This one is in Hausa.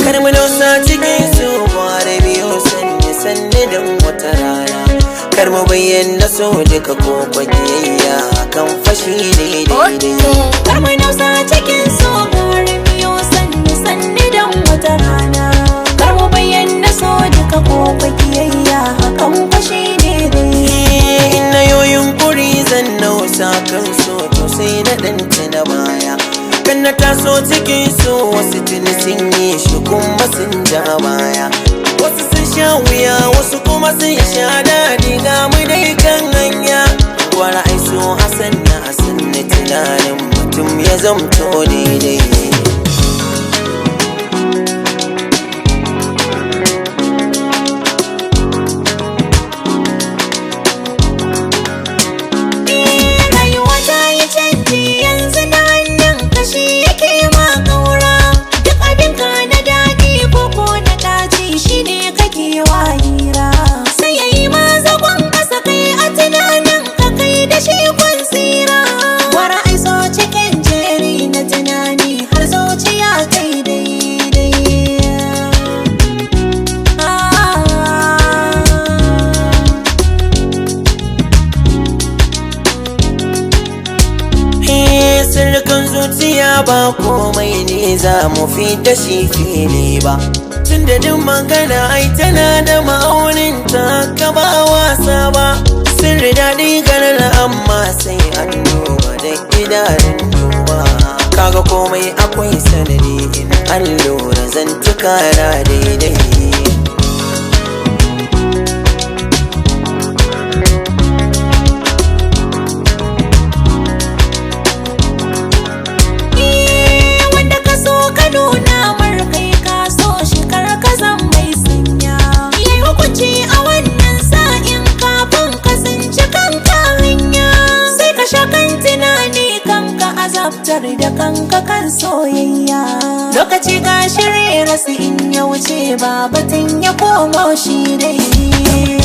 Kar mu nausa cikin su gwara biyu sanni sanni don wata rana. Kar mu bayyana so duka ko kwagiyayya kan fashi ne daidai. Kar mu nausa cikin so gara biyo sanni sanni don wata rana. Kar mu bayyana so duka ko kiyayya hakan fashi ne dai. In na yo yunkuri zan nausa kan so to sai na ɗan na baya. Kan na taso cikin so wasu tuni sun yi shi kuma sun ja baya. Wasu sun sha wuya wasu kuma sun sha daɗi ga mu dai kan hanya. Gwara ai so Hassan na Hassan na tunanin mutum ya zamto daidai. Rayuwa ta yi canji yanzu na hannun kashi yake ma ƙaura. Duk abin ka na daɗi ko ko na ɗaci shi ne kake wahira. Sai ya yi ma zagon ƙasa kai a tunanin ka kai da shi kun tsira. Gwara ai so cikin jeri na tunani har zuciya kai daidai. Ah. Sirrikan zuciya ba komai ne za mu fi da shi fili ba. Tun da duk magana ai tana da ma'aunin ta ka ba wasa ba. Sirri daɗi ganin amma sai an duba da idanun duba. Kaga komai akwai sanadi in an lura zantuka na daidai. Wanda ka so ka nuna mar kai ka so shi kar ka zan mai sanya. Yi hukunci a wannan sa'in kafin ka tsinci kanka hanya. Sai ka sha kan tunani kanka azabtar da kanka kan soyayya. Lokaci ga shirye rasu in ya wuce ba batun ya komo shi dai.